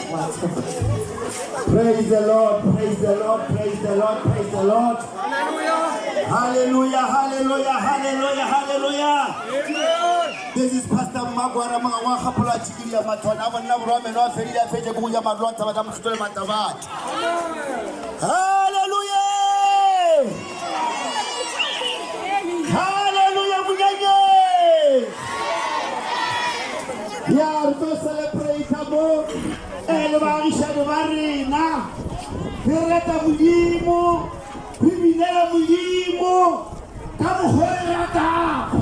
Praise the Lord, praise the Lord, praise the Lord, praise the Lord. Hallelujah, hallelujah, hallelujah, hallelujah. This is Pastor Magwara Mangwa Khapola Tshikiri ya Mathwana a bonna borwa meno a fedile a fetse ko ja madlo a tshaba ka mosotho le matsabatho. Hallelujah! Hallelujah, Monyanye! Ya re tlo celebrate mo le baagišane ba rena. Re rata Modimo, re binela Modimo ka mokgwa o re ratago.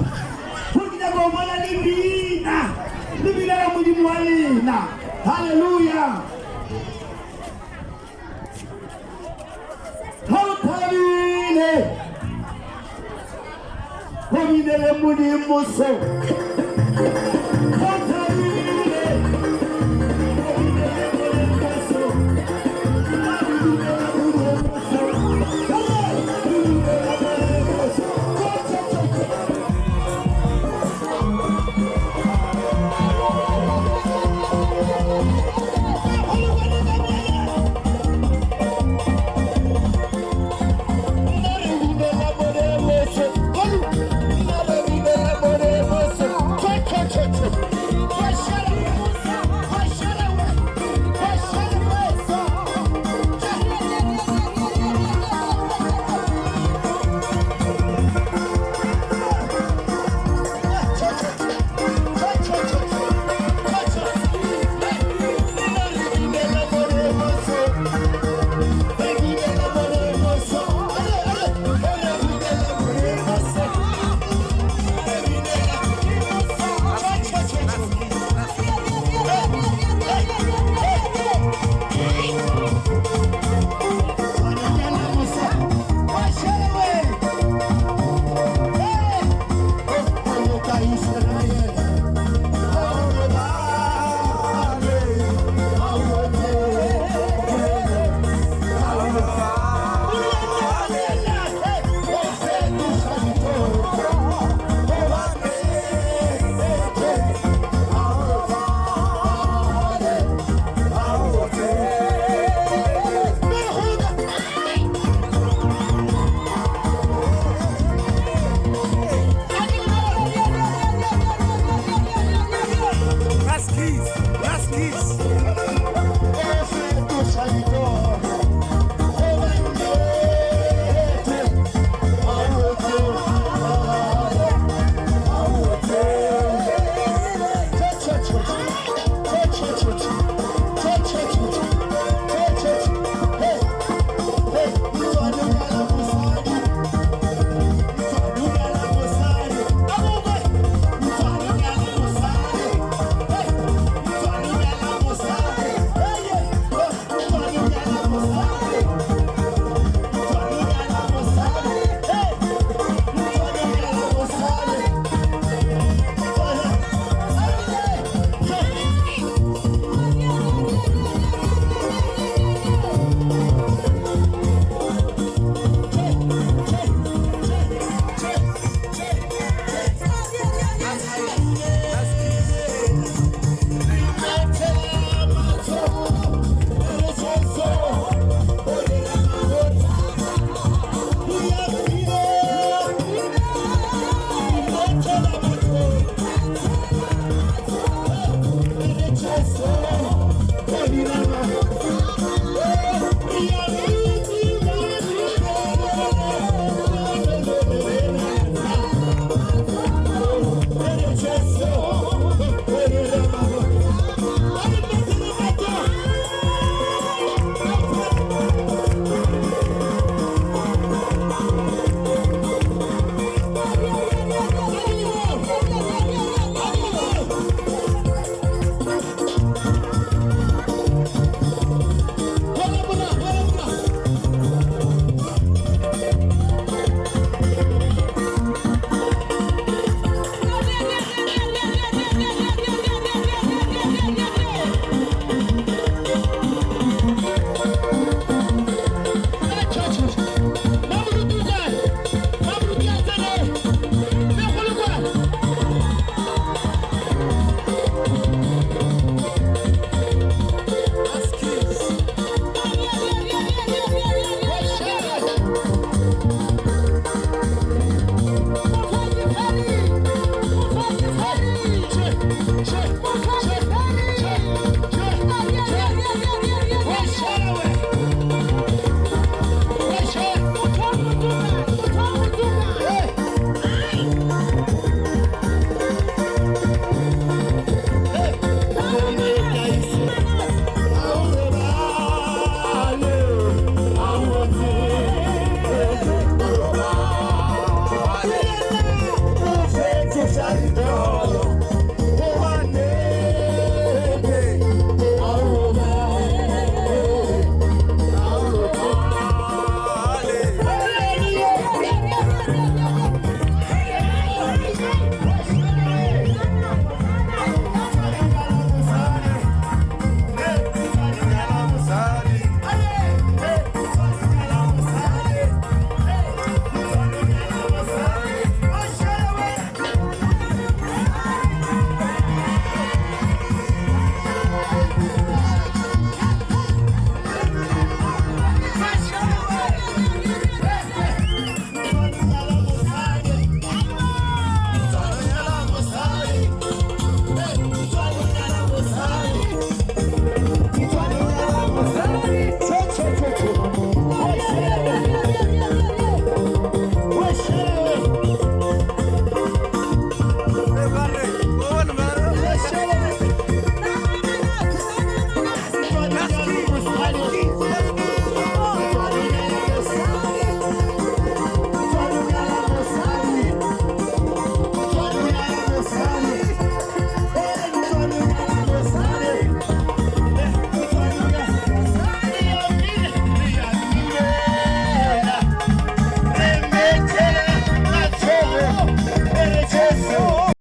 Gore ke nyaka go bona le bina, le binela Modimo wa lena. Hallelujah! Ga o thabile, go binele Modimo so. Ga o thabile, go binele Modimo so. Ga re binela Modimo so. Re binela Modimo so. Cho, cho, cho, cho. Last keys. Last keys. Modimo.